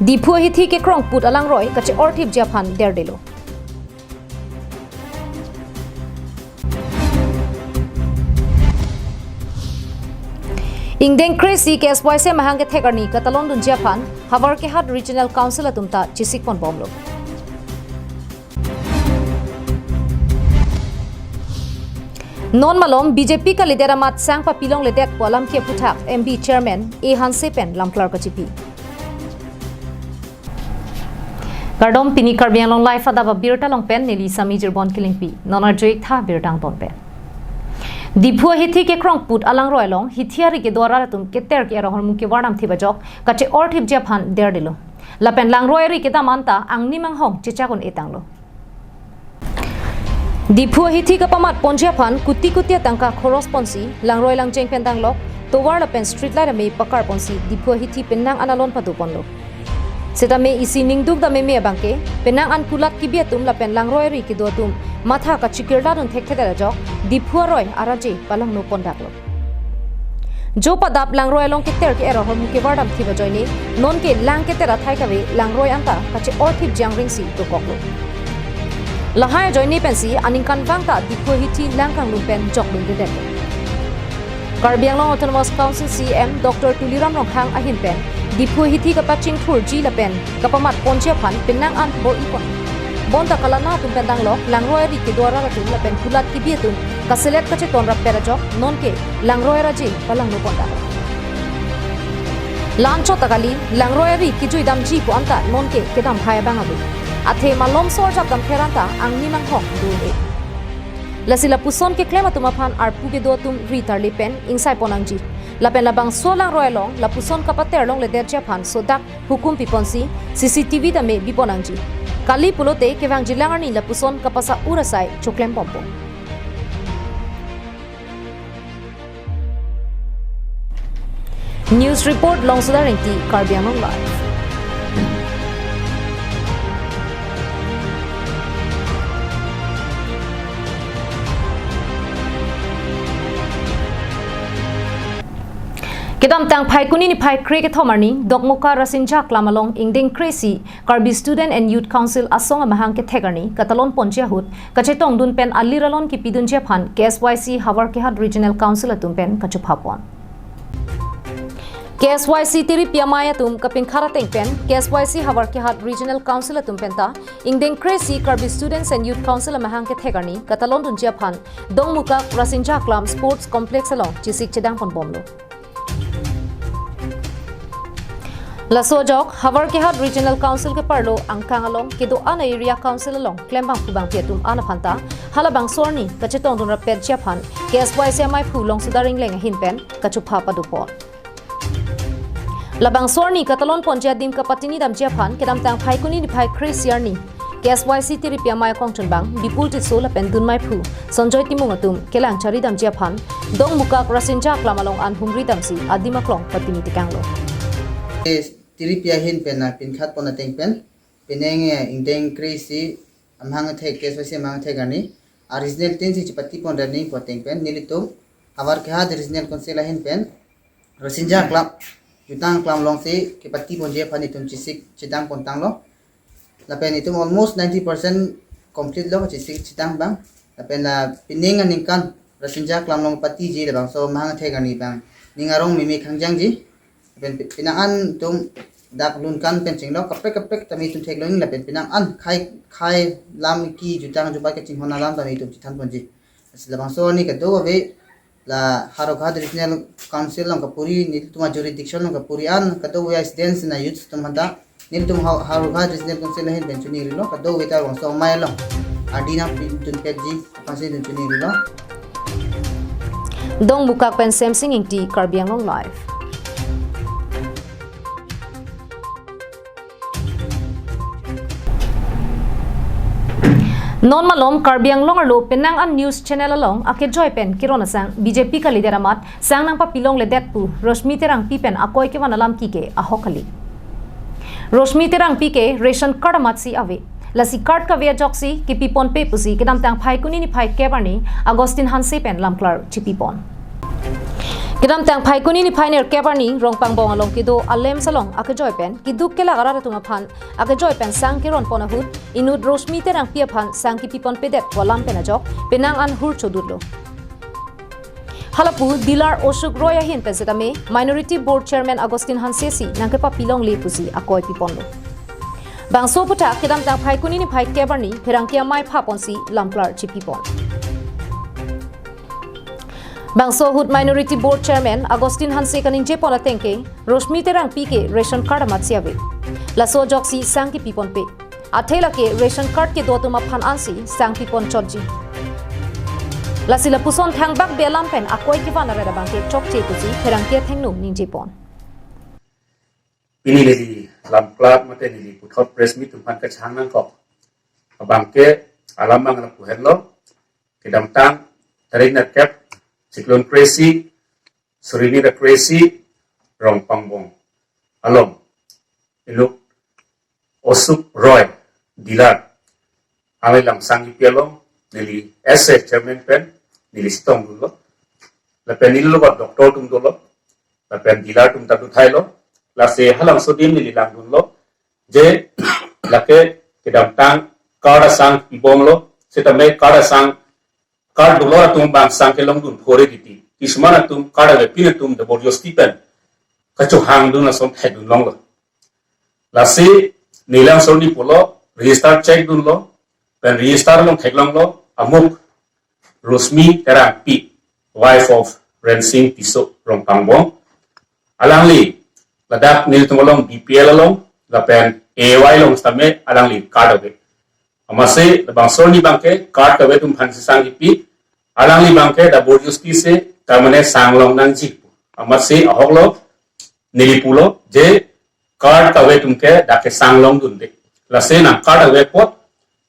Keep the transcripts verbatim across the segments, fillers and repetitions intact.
Diphu ahithi kekrong put alangroi kache-orthipji aphan derdelo. Ingdeng kre-isi K S Y C amahang kethek arni katalondunji aphan Howraghat Regional Council atum ta chesikponbomlo. Non malom B J P kalidet amat sang papilongledet pu alam ke aphuthak M B chairman A Hanse pen lamklar kachipi. Kardom, pini Karbi Anglong Live adap abirta along pen neli Sami Jirbon Kilingpi. Non arjuik tha birta angton pen. Diphu ahithi kekrong put alangroi along hithi ari kedo arat atum keter ke-er ahormu kevardam thip ajok kache-orthipji aphan derdelo. Lapen langroi ari kedam anta angnim anghong chechak un-e tanglo. Diphu ahithi kapamatponji aphan kuti kuti atangka khoros ponsi langroi langjeng pen danglok, tovar lapen street light ame pakarponsi Diphu ahithi penang an alon padoponlo. Setame isi ningduk dam meme abangke, penang an kulat kebi atum lapen langroi ari kedo atum matha kachikirla dun thekthedet ajok Diphu aroi araje palangnopondaklo. Jo padap langroi along keter ke-er ahormu kevardam thip ajoine, nonke lang keter athai kave langroi anta kache-orthipji angring si dokoklo. Lahai ajoine pensi aningkanvang ta Diphu ahithi lang kanglum pen jokdundedetlo. Karbi Anglong Autonomous Council C E M Doctor Tuliram Ronghang ahin pen Diphu ahithi kapachingthurji lapen kapamatponji aphan penang an bor-ipon. Bonta kalana atum pen danglok, langroi ari kedo arat atum lapen kulat kebi atum kaselet kacheton rappet ajok, nonke langroi araje palangnopondak. La-anchot ta kali, langroi ari kejuidamji pu anta nonke kedam hai abang ave. Athe malomso arjap dam pherang ta angnim anghong do-un-e. Lasi lapuson keklem atum aphan arpu kedo atum ri tarli pen ingsaipon nangji. Lapen labangso langroi along lapuson kapater longledetji aphan sodak hukum piponsi C C T V tame bipon nangji. Kali pulote kevangjilang arni lapuson kapasa-ur asai choklembompo. News report, Longsodar Ingti, Karbi Anglong Live. Kedamtang Phaikuni niphai kre-kethom arni, Dokmoka Rasinja Aklam along ingdeng kre-isi Karbi Student and Youth Council asong amahang kethek arni katalonponji ahut kachetongdun pen alir alon kipidunji aphan K S Y C Howraghat Regional Council atum pen kachophapon. K S Y C tiripi amei atum kapinkhat ateng pen K S Y C Howraghat Regional Council atum penta ingdeng kre-isi Karbi Students and Youth Council amahang kethek arni katalondunji aphan Dongmukak Rasinja Aklam Sports Complex along chesik chedangponbomlo. Laso ajok Howraghat Regional Council keparlo angkang along kedo-an a-area council along klembangphu bangpi atum an aphanta halabangso arni kachetongdun rappetji aphan K S Y C ameiphu Longsodar Ingleng ahin pen kachopha padopon. Labangso arni katalonponji adim kapatinidamji aphan kedamtang Phaikuni niphai kre-isi arni K S Y C tiripi amei akongchunbang Bipul Tisso lapen dunmeiphu Sanjoy Timung atum kelang charidamji aphan Dongmukak Rasinja Aklam along an humridamsi adim aklong patini tekanglo. Tiripi ahin pen nangpinkhatpon ateng pen, penang, eh, ingdeng kre-isi amahang thek, K S Y C amahang thek arni a-regional tin si chepatipon rani pu ateng pen nelitum Howraghat Regional Council ahin pen Rasinja Aklam, jutang aklam alongsi kepatiponji aphan itum chesik chedangpontanglo. Lapen itum almost ninety percent complete lo, chesik chedang abang. Lapen la penang aningkan Rasinja Aklam along patiji labangso amahang thek arni abang ning arong mimi khangjangji. Lapen pe-, penang an itum dak lunkan pen chenglo, kaprek kaprek tame itum theklong, lapen penang an khai khai lam ki jutang jubat kachinghon alam tame itum chethanponji. Lasi labangso arni kadokave la Howraghat Regional Council along kapuri, nelitum a-jurisdiction along kapuri an kadokave a-students na youths atum aphanta nelitum Haw-, Howraghat Regional Council ahin pen choningrilo, kadokave ta labangso amei along ardi nangpidunpetji aphansi nelitum choningrilo. Dongmukak pen Semsing Ingti, Karbi Anglong Live. Non malom Karbi Anglong arlo penang an news channel along akejoi pen kiron asang B J P kalidet amat sang nangpapilongledet pu Roshni Terangpi pen akoi kevan alam kike ahok kali. Roshni Terangpi ke ration card amatsi ave. Lasi card kave ajoksi kepiponpe pusi kedamtang Phaikuni niphai kep arni Augustine Hanse pen lamklar chipipon. Kedamtang Phaikuni niphai nerkep arni Rongpangbong along kedo a-lamps along akejoi pen keduk kelak arat atum aphan akejoi pen sang keron pon ahut inut Roshmi Terangpi aphan sang kepipon pedet pu alam pen ajok penang an hur chodutlo. Halapu dealer Ashok Roy ahin pen setame Minority Board Chairman Augustine Hanse si nangkepapilongle pusi akoi piponlo. Bangso aphuthak kedamtang Phaikuni niphai kep arni pherangke amei phaponsi lamklar chipipon. Bangso ahut Minority Board Chairman Augustine Hanse kaningjepon ateng ke Roshmi Terangpi ke ration card amatsi ave. Laso ajoksi sang kepiponpe. Athe lake ration card kedo atum aphan ansi sang pipon chotji. Lasi lapuson thangbak be alam pen akoi kevan arat abangke chokche pusi pherangke athengno ningjepon. Pini neli lamklar mate neli puthot press meet atum aphan kachehang nangkok abangke alam abang lapu henlo. Kedamtang tarik nerkep, Cyclone Tracy surini ra Tracy Rongpangbong along inut Ashok Roy dealer amei lang sang kipi along neli as a chairman pen neli chetongdunlo. Lapen neli logot doctor atum dolo. Lapen dealer atum ta dothailo. Lasi halabangso adim neli langdunlo. Je lake kedamtang card asang pibomlo. Setame card asang card dolo atum abang sang kelongdun phore titi. Kisuman atum card avepin atum ta borjosti pen kachohangdun ason thekdun longlo. Lasi neli langso arni pulo register check dunlo, pen register along theklonglo, amuk Roshmi Terangpi, wife of Rensing Tisso Rongpangbong. Alangli ladak nelitum along B P L along, lapen A Y along setame alangli card ave. Amatsi labangso arni abangke card ave atum aphan si sang kipi, alangli abangke ta borjosti si ta mane sang long nangji. Amatsi ahoklo neli pulo je card kave atum ke dak ke sang longdunde. Lasi nang card ave apot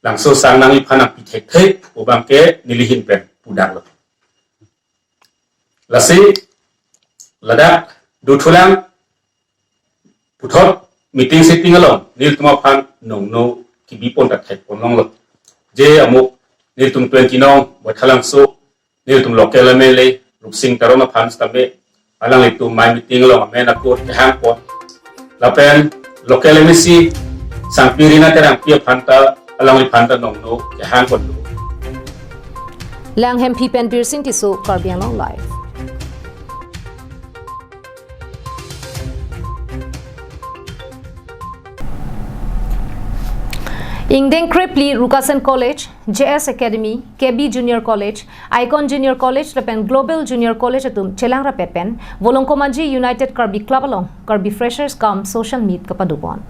labangso sang nangliphan nangpi thekthe pu abangke neli ahin pen pudaklo. Lasi ladak dothulang puthot meeting sitting along nelitum aphan nongno kebipon ta thekpon longlo. Je amuk nelitum twenty nong Baithalangso nelitum local M L A Rupsing Teron aphan setame alanglitum amei meeting along amen akur kehangpon. Lapen local M A C Sangpi Rina Terangpi aphan ta alangliphan ta nongno kehangponlo. Lang Hemphi pen Birsing Tisso, Karbi Anglong Live. Ingdeng krephli Rukasen College, J S Academy, K B Junior College, Icon Junior College lapen Global Junior College atum chelang rapet pen Volongkom Aji United Karbi Club along Karbi Freshers cum Social Meet kapadopon.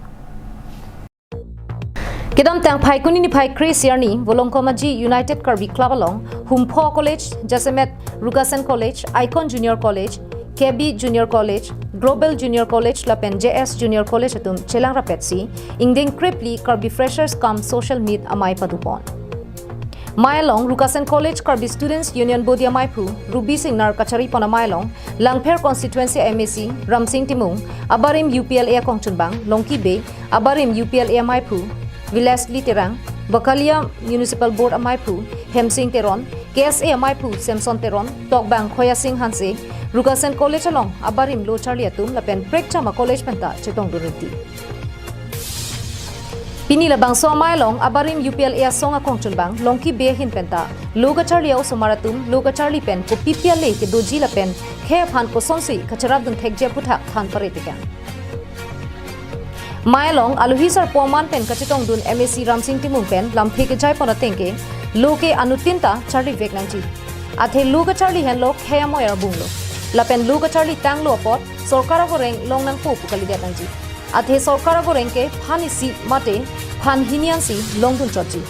Kedamtang Phaikuni niphai kre-isi arni Volongkom Aji United Karbi Club along Humpho College, jasemet Rukasen College, Icon Junior College, K B Junior College, Global Junior College lapen J S Junior College atum chelang rapetsi ingdeng krephli Karbi Freshers cum Social Meet amei padopon. Mei along Rukasen College Karbi Students Union Body ameiphu Ruby Singnar kacharipon amei along Langpher Constituency M A C Ramsing Timung, abarim U P L A akongchunbang Longki Bey, abarim U P L A ameiphu Vilesli Terang, Bakalia Municipal Board ameiphu Hemsing Teron, K S A ameiphu Samson Teron, tokbang Khoyasing Hanse, Rukasen College along abarim lo charli atum lapen prekcham a-college penta chetongdun riti. Pini labangso amei along abarim U P L A asong akongchunbang Longki Bey ahin penta lo kacharli a-osomar atum lo kacharli pen kopi pi ale kedoji lapen khei aphan kosonsi kacherapdun thekji aphuthak than pare tekang. Mei along alohi sarpo aman pen kachetongdun M A C Ramsing Timung pen lamthe kejaipon ateng ke lo ke anuttin ta charlivek nangji. Athe lo kacharli henlo khei amoi arbunglo. Lapen lo kacharli tanglo apot sorkar avoreng long nangpo pu kalidet nangji. Athe sorkar avoreng ke phan isi mate phan hini ansi longdun chotji.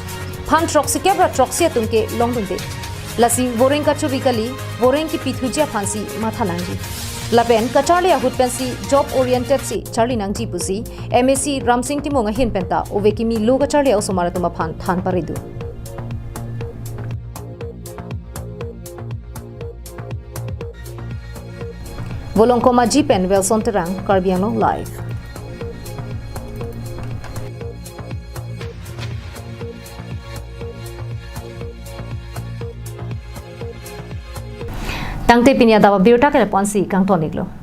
Phan throksikep ra throksi atum ke longdunde. Lasi voreng kachori kali, voreng kipithuji aphansi matha nangji. Lapen kacharli ahut pensi job oriented si charli nangji pusi M A C Ramsing Timung ahin penta ove kimi lo kacharli a-osomar atum aphan than paredun. Volongkom Aji pen Wilson Terang, Karbi Anglong Live. Tangte pini adap abirta ke lapu-ansi kangton-iklo.